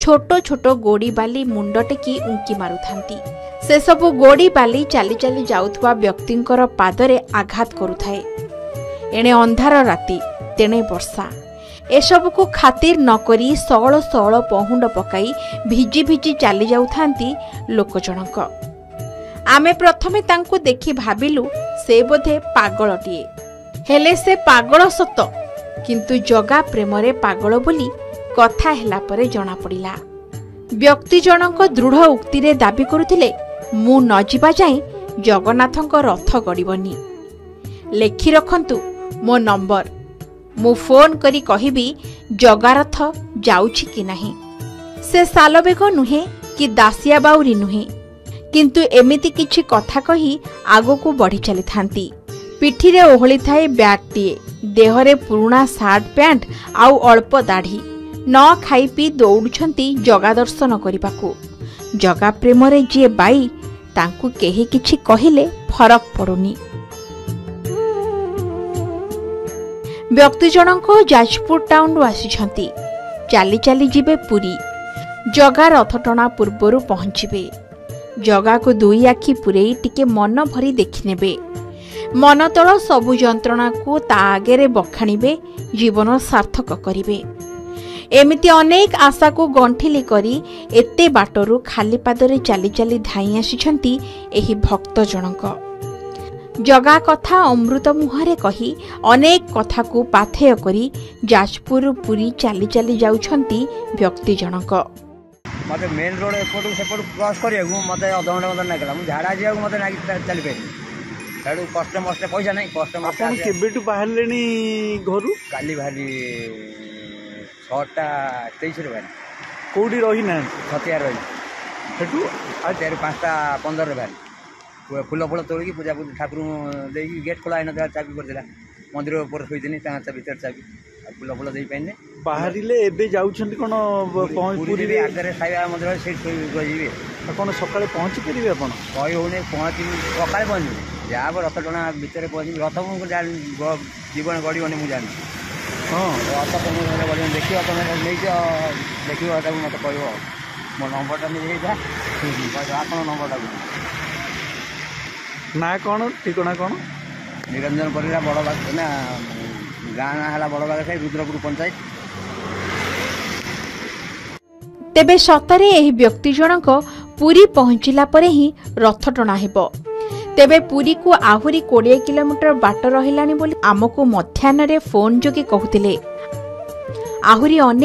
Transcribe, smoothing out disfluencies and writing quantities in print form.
ଛୋଟ ଛୋଟ ଗୋଡ଼ି ବାଲି ମୁଣ୍ଡ ଟେକି ଉଙ୍କି ମାରୁଥାନ୍ତି। ସେସବୁ ଗୋଡ଼ି ବାଲି ଚାଲି ଚାଲି ଯାଉଥିବା ବ୍ୟକ୍ତିଙ୍କର ପାଦରେ ଆଘାତ କରୁଥାଏ। ଏଣେ ଅନ୍ଧାର ରାତି, ତେଣେ ବର୍ଷା। ଏସବୁକୁ ଖାତିର ନ କରି ସଅଳ ସଅଳ ପହୁଣ୍ଡ ପକାଇ ଭିଜି ଭିଜି ଚାଲି ଯାଉଥାନ୍ତି ଲୋକ ଜଣକ। ଆମେ ପ୍ରଥମେ ତାଙ୍କୁ ଦେଖି ଭାବିଲୁ ସେ ବୋଧେ ପାଗଳଟିଏ। ହେଲେ ସେ ପାଗଳ ସତ, କିନ୍ତୁ ଜଗା ପ୍ରେମରେ ପାଗଳ ବୋଲି କଥା ହେଲା ପରେ ଜଣାପଡ଼ିଲା। ବ୍ୟକ୍ତି ଜଣଙ୍କ ଦୃଢ଼ ଉକ୍ତିରେ ଦାବି କରୁଥିଲେ, ମୁଁ ନ ଯିବା ଯାଏଁ ଜଗନ୍ନାଥଙ୍କ ରଥ ଗଡ଼ିବନି। ଲେଖି ରଖନ୍ତୁ ମୋ ନମ୍ବର, ମୁଁ ଫୋନ୍ କରି କହିବି ଜଗାରଥ ଯାଉଛି କି ନାହିଁ। ସେ ସାଲବେଗ ନୁହେଁ କି ଦାସିଆ ବାଉରୀ ନୁହେଁ, କିନ୍ତୁ ଏମିତି କିଛି କଥା କହି ଆଗକୁ ବଢ଼ି ଚାଲିଥାନ୍ତି। ପିଠିରେ ଓହଳିଥାଏ ବ୍ୟାଗ୍ଟିଏ, ଦେହରେ ପୁରୁଣା ସାର୍ଟ ପ୍ୟାଣ୍ଟ ଆଉ ଅଳ୍ପ ଦାଢ଼ି। ନ ଖାଇ ପିଇ ଦୌଡ଼ୁଛନ୍ତି ଜଗା ଦର୍ଶନ କରିବାକୁ। ଜଗା ପ୍ରେମରେ ଯିଏ ବାଇ, ତାଙ୍କୁ କେହି କିଛି କହିଲେ ଫରକ ପଡ଼ୁନି। ବ୍ୟକ୍ତି ଜଣଙ୍କ ଯାଜପୁର ଟାଉନରୁ ଆସିଛନ୍ତି। ଚାଲି ଚାଲି ଯିବେ ପୁରୀ। ଜଗା ରଥଟଣା ପୂର୍ବରୁ ପହଞ୍ଚିବେ। ଜଗାକୁ ଦୁଇ ଆଖି ପୂରେଇ ଟିକେ ମନ ଭରି ଦେଖିନେବେ। ମନତଳ ସବୁ ଯନ୍ତ୍ରଣାକୁ ତା ଆଗରେ ବଖାଣିବେ, ଜୀବନ ସାର୍ଥକ କରିବେ। ଏମିତି ଅନେକ ଆଶାକୁ ଗଣ୍ଠିଲି କରି ଏତେ ବାଟରୁ ଖାଲି ପାଦରେ ଚାଲି ଚାଲି ଧାଇଁ ଆସିଛନ୍ତି ଏହି ଭକ୍ତ ଜଣଙ୍କ। ଜଗା କଥା ଅମୃତ ମୁହଁରେ କହି ଅନେକ କଥାକୁ ପାଥେୟ କରି ଯାଜପୁରରୁ ପୁରୀ ଚାଲି ଚାଲି ଯାଉଛନ୍ତି ବ୍ୟକ୍ତି ଜଣକ। ମୋତେ ମେନ୍ ରୋଡ଼ ଏପଟୁ ସେପଟୁ କ୍ରସ୍ କରିବାକୁ ମୋତେ ଅଧଘଣ୍ଟା ମୋତେ ଲାଗିଲା। ମୁଁ ଝାଡ଼ା ଯିବାକୁ ମୋତେ ନାଗି ଚାଲିପାରିଲି। ସେଠୁ କଷ୍ଟେ ମଷ୍ଟେ, ପଇସା ନାହିଁ, କଷ୍ଟେ ମଷ୍ଟେ। ଆପଣ କେବେଠୁ ବାହାରିଲେଣି ଘରୁ? କାଲି ବାହାରି 6:23ରେ ବାହାରି। କୋଉଠି ରହିନାହାନ୍ତି? ଛତିଆ ରହିଲି। ସେଠୁ? ଛତିଆରୁ 5:15ରେ ବାହାରି ଫୁଲ ଫୁଲ ତୋଳିକି ପୂଜା ପୂଜି ଠାକୁରଙ୍କୁ ଦେଇକି, ଗେଟ୍ ଖୋଲା ହେଇନଥିଲା, ଚାବି ପଡ଼ିଥିଲା। ମନ୍ଦିର ଉପରେ ଶୋଇଥିଲି, ତାଙ୍କ ଭିତରେ ଚାବି, ଆଉ ଫୁଲ ଫୁଲ ଦେଇପାରିନି। ବାହାରିଲେ, ଏବେ ଯାଉଛନ୍ତି କ'ଣ ପୁରୀରେ? ଆଗରେ ସାଇବାବା ମନ୍ଦିର, ସେଇଠି ଶୋଇ ରହିଯିବି। ଆପଣ ସକାଳେ ପହଞ୍ଚି ପାରିବେ? ଆପଣ କହି ହେଉନି। ପହଞ୍ଚିବି, ସକାଳେ ପହଞ୍ଚିବି, ଯାହା ହବ ରଥ ଟଣା ଭିତରେ ପହଞ୍ଚିବି। ରଥ ମୁଁ ଜାଣି ଜୀବନ ଗଡ଼ିବନି, ମୁଁ ଜାଣିଛି। ହଁ, ରଥ ତମେ ଗଡ଼ିବନି। ଦେଖିବ, ତମେ ନେଇଛ, ଦେଖିବ ତାକୁ, ମୋତେ କହିବ। ମୋ ନମ୍ବରଟା ନେଇଯାଇଥା, ଆପଣ ନମ୍ବରଟାକୁ। ନା କ'ଣ, ଠିକଣା କ'ଣ? ନିରଞ୍ଜନ ପରିଡ଼ା, ବଡ଼ ନା ଗାଁ ନାଁ ହେଲା ବଡ଼ ବାଗସାହି, ରୁଦ୍ରପୁର ପଞ୍ଚାୟତ। ତେବେ ସତରେ ଏହି ବ୍ୟକ୍ତି ଜଣକ ପୁରୀ ପହଞ୍ଚିଲା ପରେ ହିଁ ରଥ ଟଣା ହେବ। ତେବେ ପୁରୀକୁ ଆହୁରି 20 କିଲୋମିଟର ବାଟ ରହିଲାଣି ବୋଲି ଆମକୁ ମଧ୍ୟାହ୍ନରେ ଫୋନ୍ ଯୋଗେ କହୁଥିଲେ। ଆହୁରି ଅନେକ